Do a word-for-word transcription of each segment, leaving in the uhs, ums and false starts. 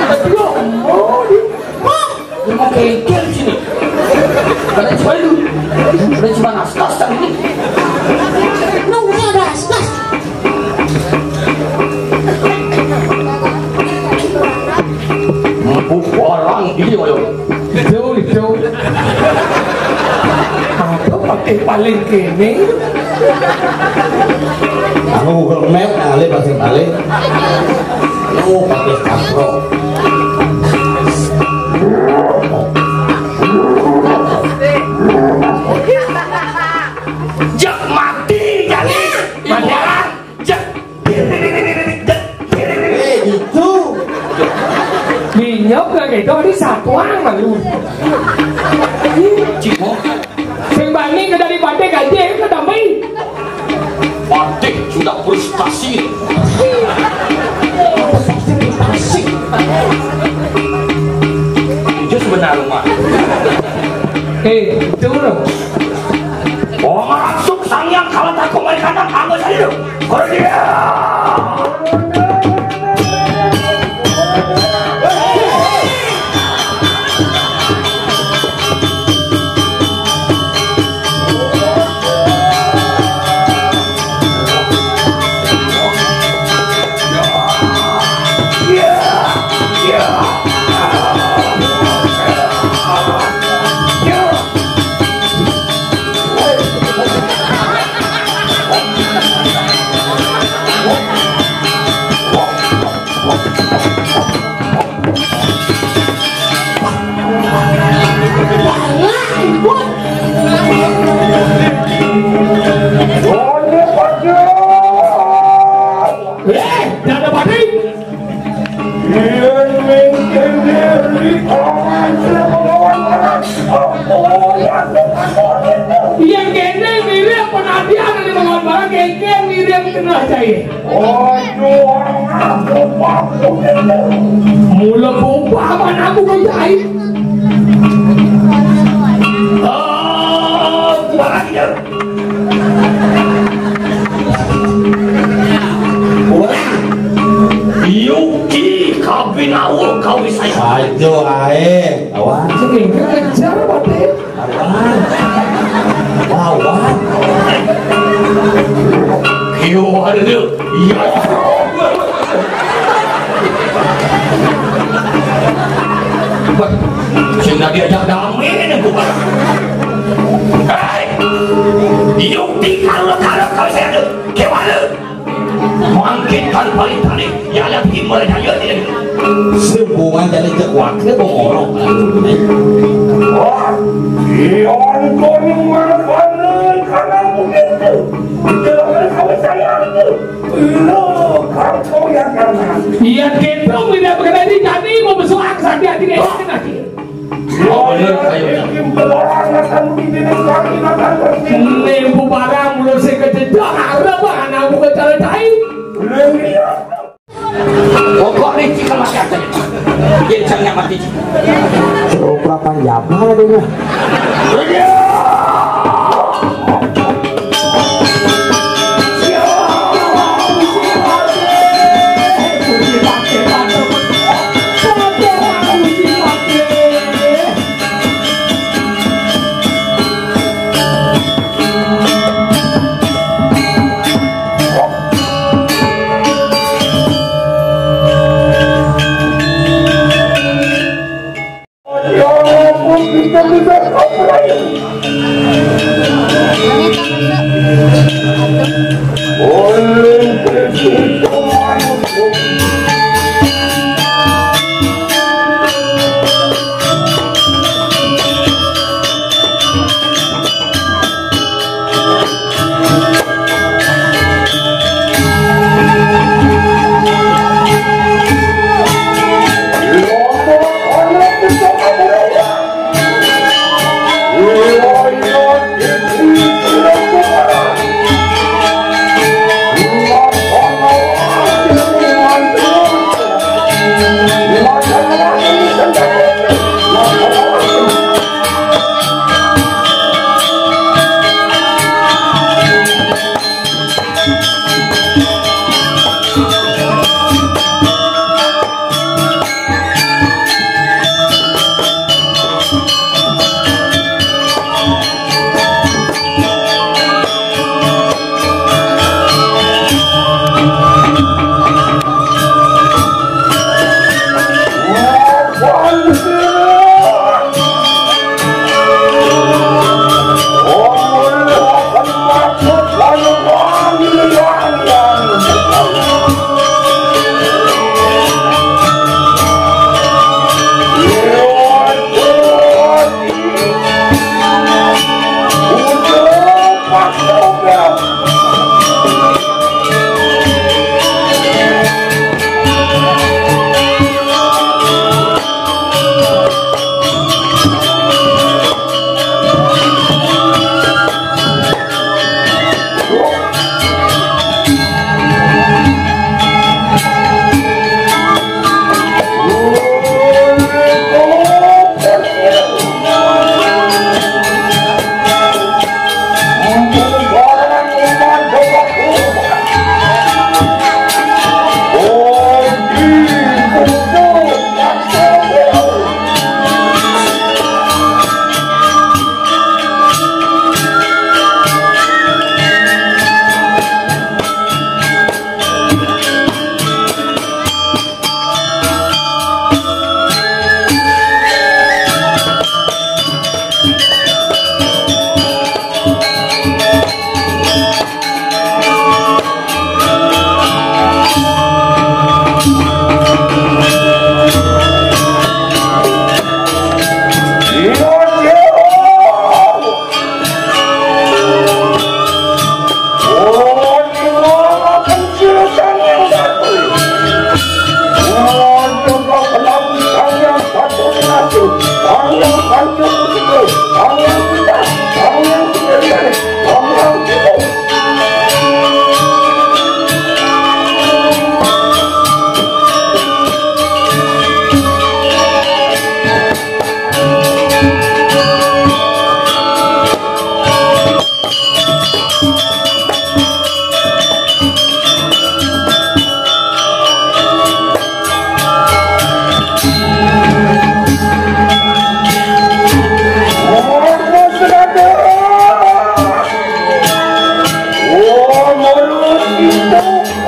Aduh, oh, dia. Dia mau kengkel sini. Ada cuma lu. Ada cuma naskas kan ini. Nunggu ada naskas. Empuk orang ini, ayo. Itu, itu. Apa pakai paling kene? Anu Google Map, alih pakai balik. Anu pakai kaprok. Jak mati, jadi. Mati. Jak. Eh, itu. Minyok lagi itu, ini satuan malu. Cimo. Sing bani ke dari Patih gaji ke tambahin. Patih sudah frustasi. Frustasi. Itu sebenarnya mah. Eh, itu loh. Oh, masuk sang yang kalah takut mereka tak anggo saja loh. Kalau dia. Eh, dada balik. Yang kene mirip penadian di melawan barang kene mirip kena cai. Aduh, aku mampu. Mula buka apa aku kau cai? Oh, barang dia. Orang Yuki kabin awal kau bisa. Aduh, ae. Awas. Sing kejar, Pak. Awan. Wawan. Kieu ada dia. Iya. Sing diajak damé nih bukan. Hei. Yuk di kalau kalau kau saya ada. Kieu ada. Mangkin kan paling tadi, ya, ada bikin mulai jaya dia. Sembungan jadi cek wakil bongorok. Wah, iya, Anton yang mana pandai karena begitu. Jangan kau sayang tu. Lo, kau yang karena. Iya, gitu, tidak berkena di kami mau bersuara sakit hati dia, sakit hati. Lembu barang mulut sing kececok, arep anak buka cara cai. Pokok ni cik mati aja. Dia jangan mati cik. Coba panjang ada.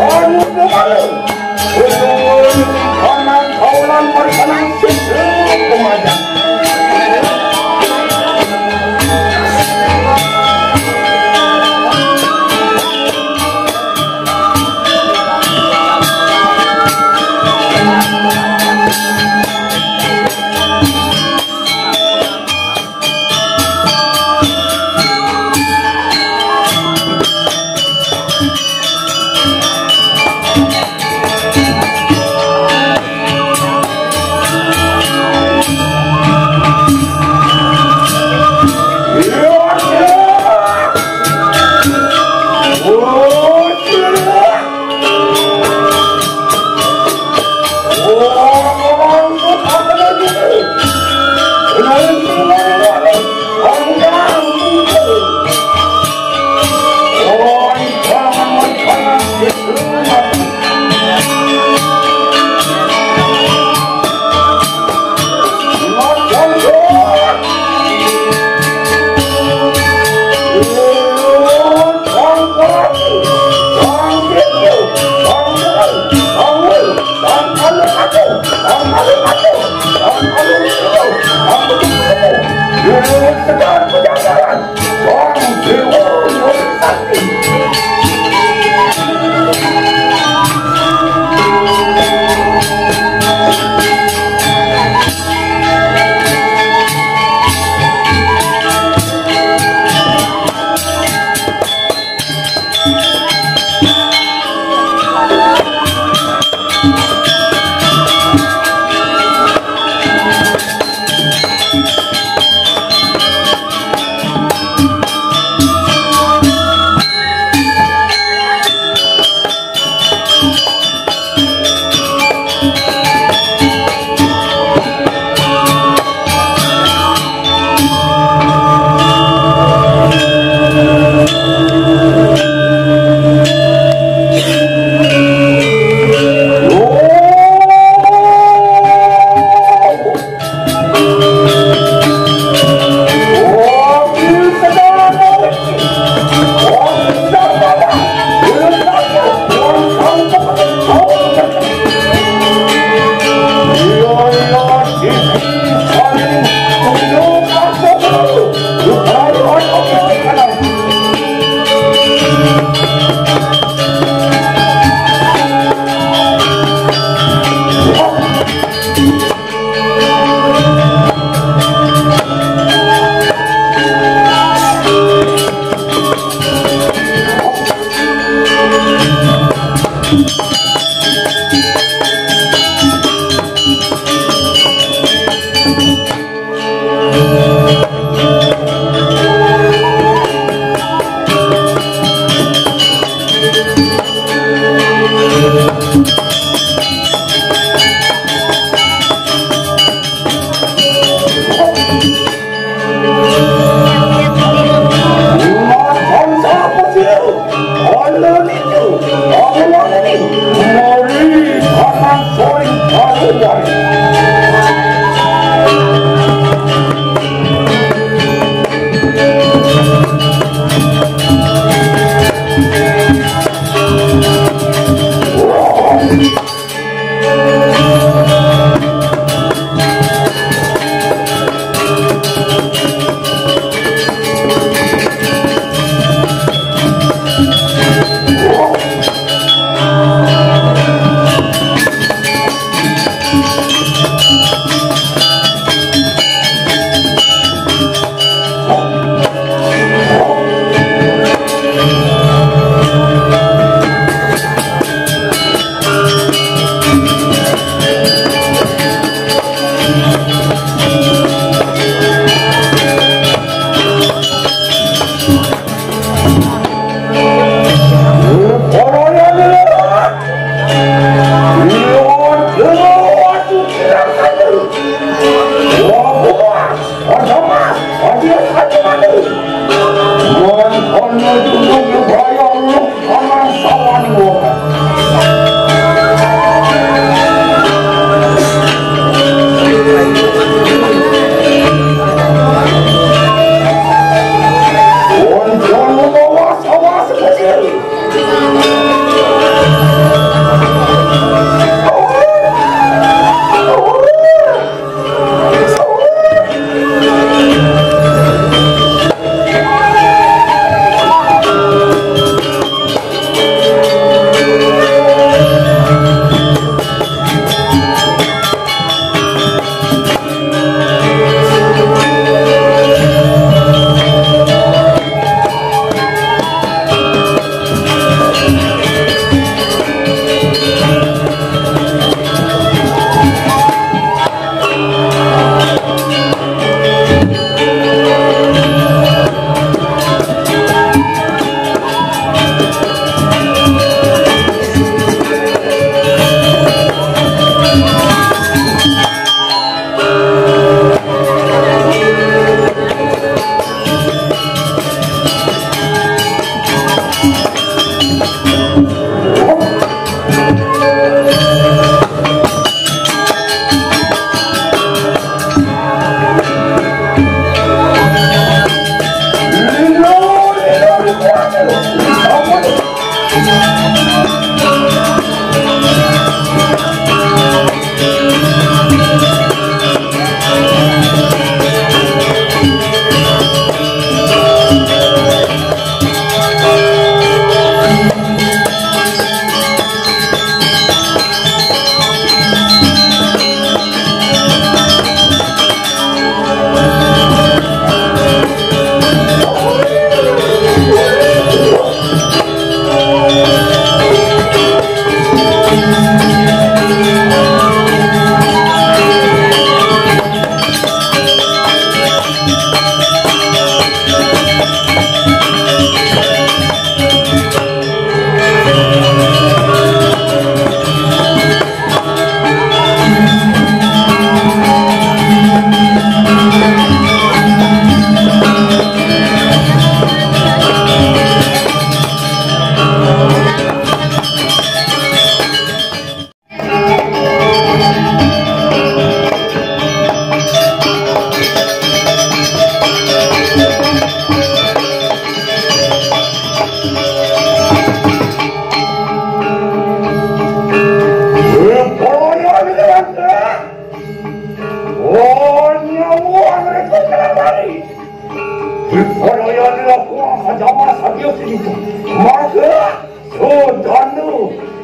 Anu kemarin, betul, karena kaulan bersenang sisi kemajang.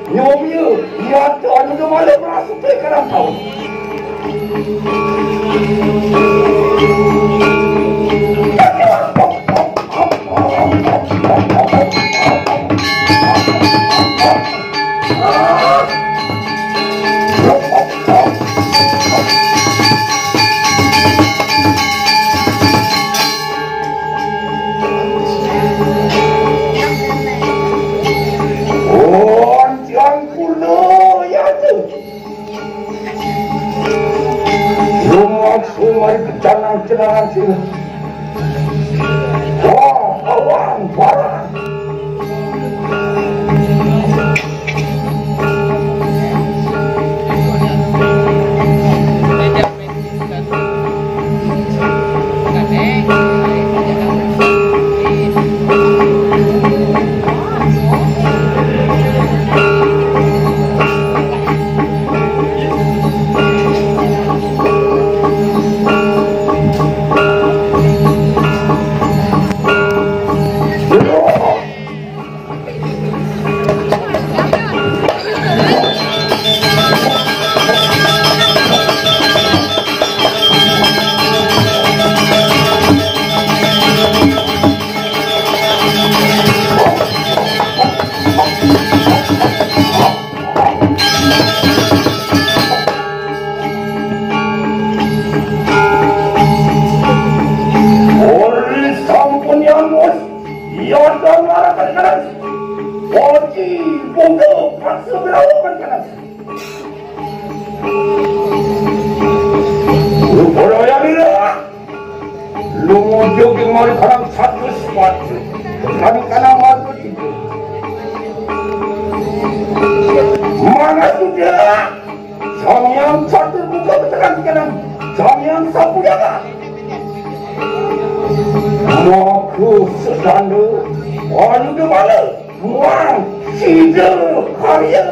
Nyomi, iya tu anu tu malu merasa tu kadang tahu. Oh, Tuan Kurna, ya tu. Rumah sumai kecanang-cenangan sila. Wah, awan, barang. Ori sampun yang mus, iya dong arah kan kanan. Oji, bunga, paksa berawa kan kanan. Lu bodoh ya, Mira. Lu ngujuk yang mau dikarang satu sepatu. Kami kanan maju itu. Mana sudah? Samyang satu buka keterangan kanan. Samyang sapu jaga. Maku sedanda. Anu di mana? Wah, sida karya.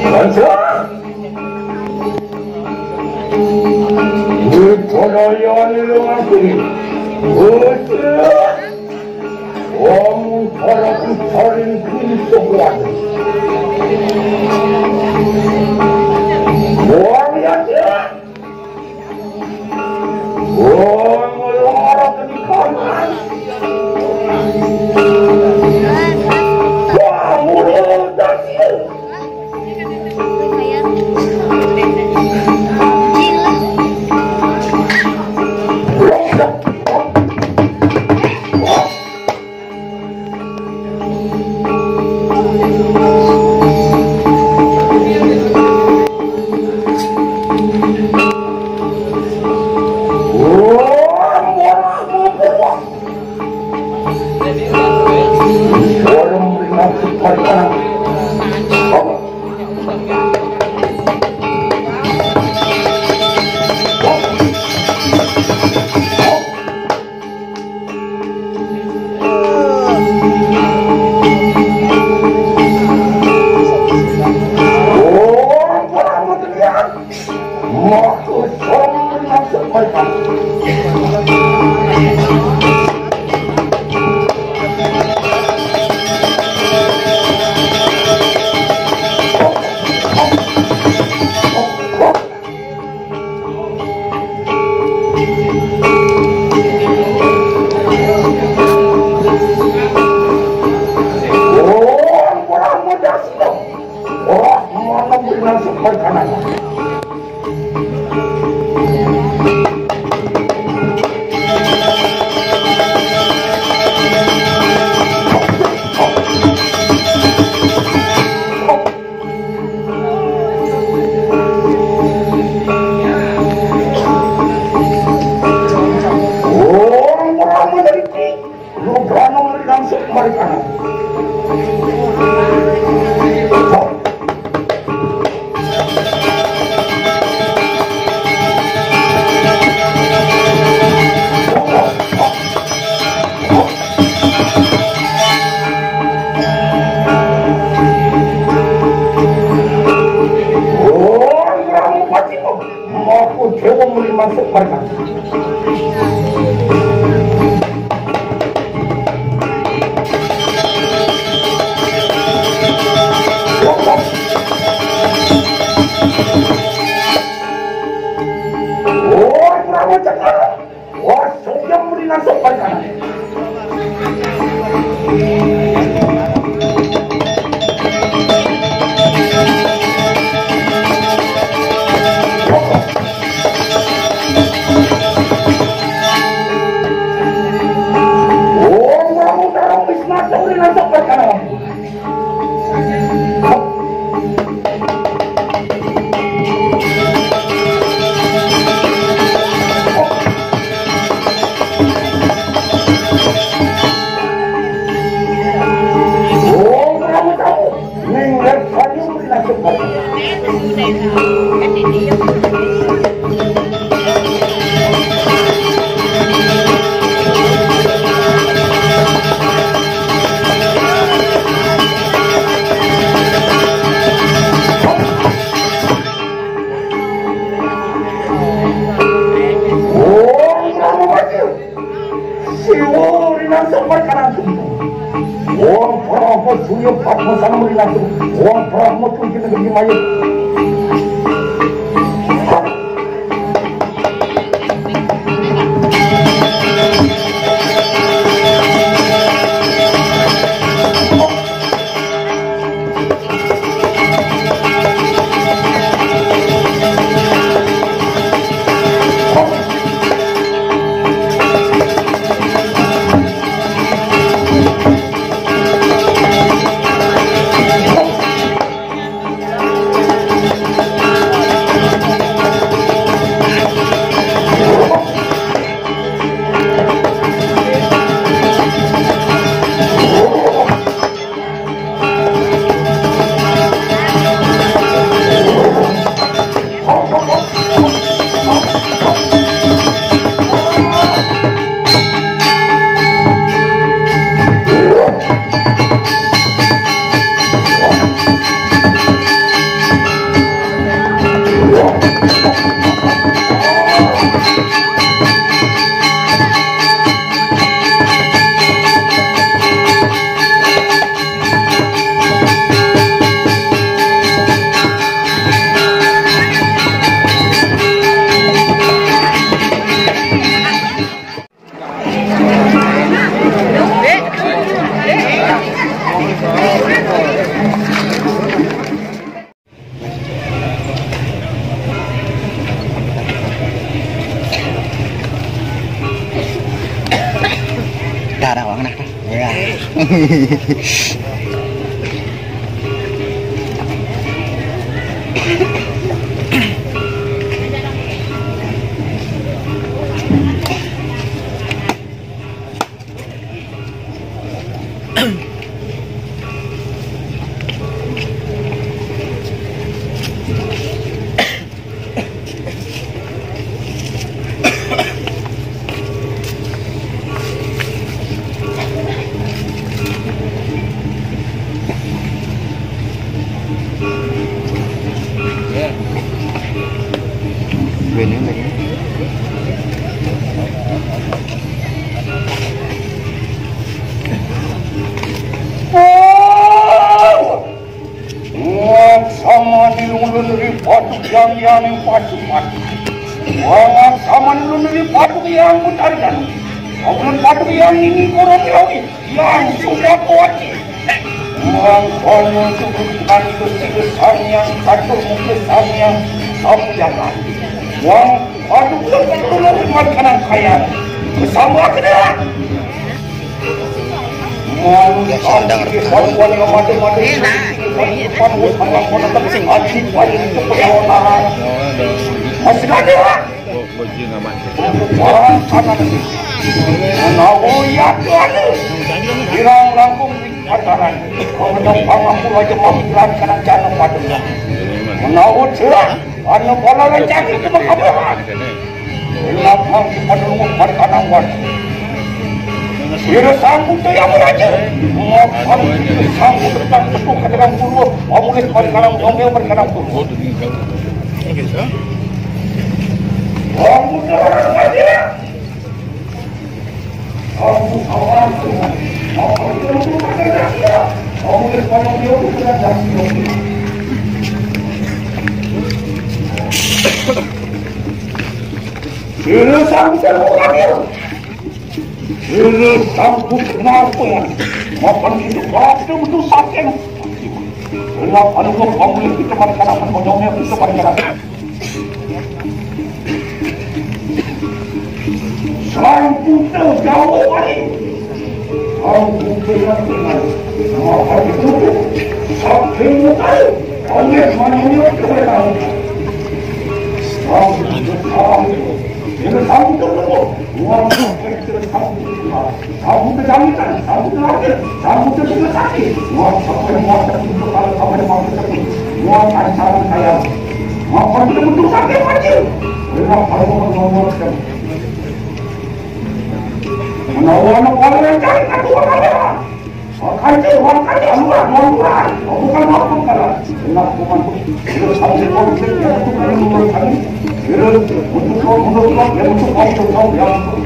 Raja. Witorayani lungakuni. Raja. Om Parapusaring Kristo kuat. Wong ya. Wong lara kenikan. Wong mulut dasi. Dewa mriki masuk mereka. Woi, Prabu Cakra. Wah, sugih mriki masuk mereka. Oh, Prabu Tarung Wisnu, mriki masuk mereka. Siwo rinasuk perkara. Wong Brahma Surya Padma Sanam rinasuk. Wong Brahma Tungki Negeri Mayit. Dah, dah, wang dah. Ya. Bene, bene. Wong sama dilulun ri Batu Hyang Hyang ing Paduman. Wong sama dilulun ri Batu Hyang Mutari Danu. Ulun Batu Hyang ini korong rawi. Yang sudah kuat. Wong kono cukup kan Gusti Sang Hyang Catur Mukti Sang Hyang Samudana. Wong Aduh, udah betul lu buat kanan kaya. Bersama kena. Mau ya, sedang rekaman. Masih ada. Orang sana. Nah, oh iya, tuh ada. Kirang langkung di pacaran. Kalau udah pangapul aja mau bilang kanan jana pada. Nah, oh, cerah. Anu kala rancak itu makabuhan. Lapang pada umur pada kanangan. Ira sanggup tu yang meraja. Lapang itu sanggup tentang betul kata orang puluh. Omongin pada kanang omel pada kanang puluh. Ini sambut orang dia. Ini sambut kenapa? Makan itu waktu betul saking. Kenapa lu ngomong itu pada kalangan konyolnya itu pada kalangan? Sang Buddha jauh hari. Sang Buddha yang dengar. Maka ditutup. Saking mengetahui. Oleh manusia kebenaran. Sang Buddha. Ini sang Buddha. Luar biasa. Kamu kejamitan, kamu terakhir, kamu tersuka sakit. Wah, apa yang mau tertutup kalau kamu yang mau tertutup? Wah, acara saya. Mau pergi untuk sakit mati. Wah, kalau mau ngomong. Menawa anak orang yang cari aku orang. Wah, kacau, wah, kacau, murah, murah, murah. Oh, bukan, bukan, bukan. Enak, bukan. Terus, habis itu, dia tuh kan menurut kami. Terus, untuk kau, menurut kau, dia untuk kau, untuk kau, dia untuk.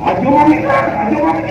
Aduh, mami, aduh, mami.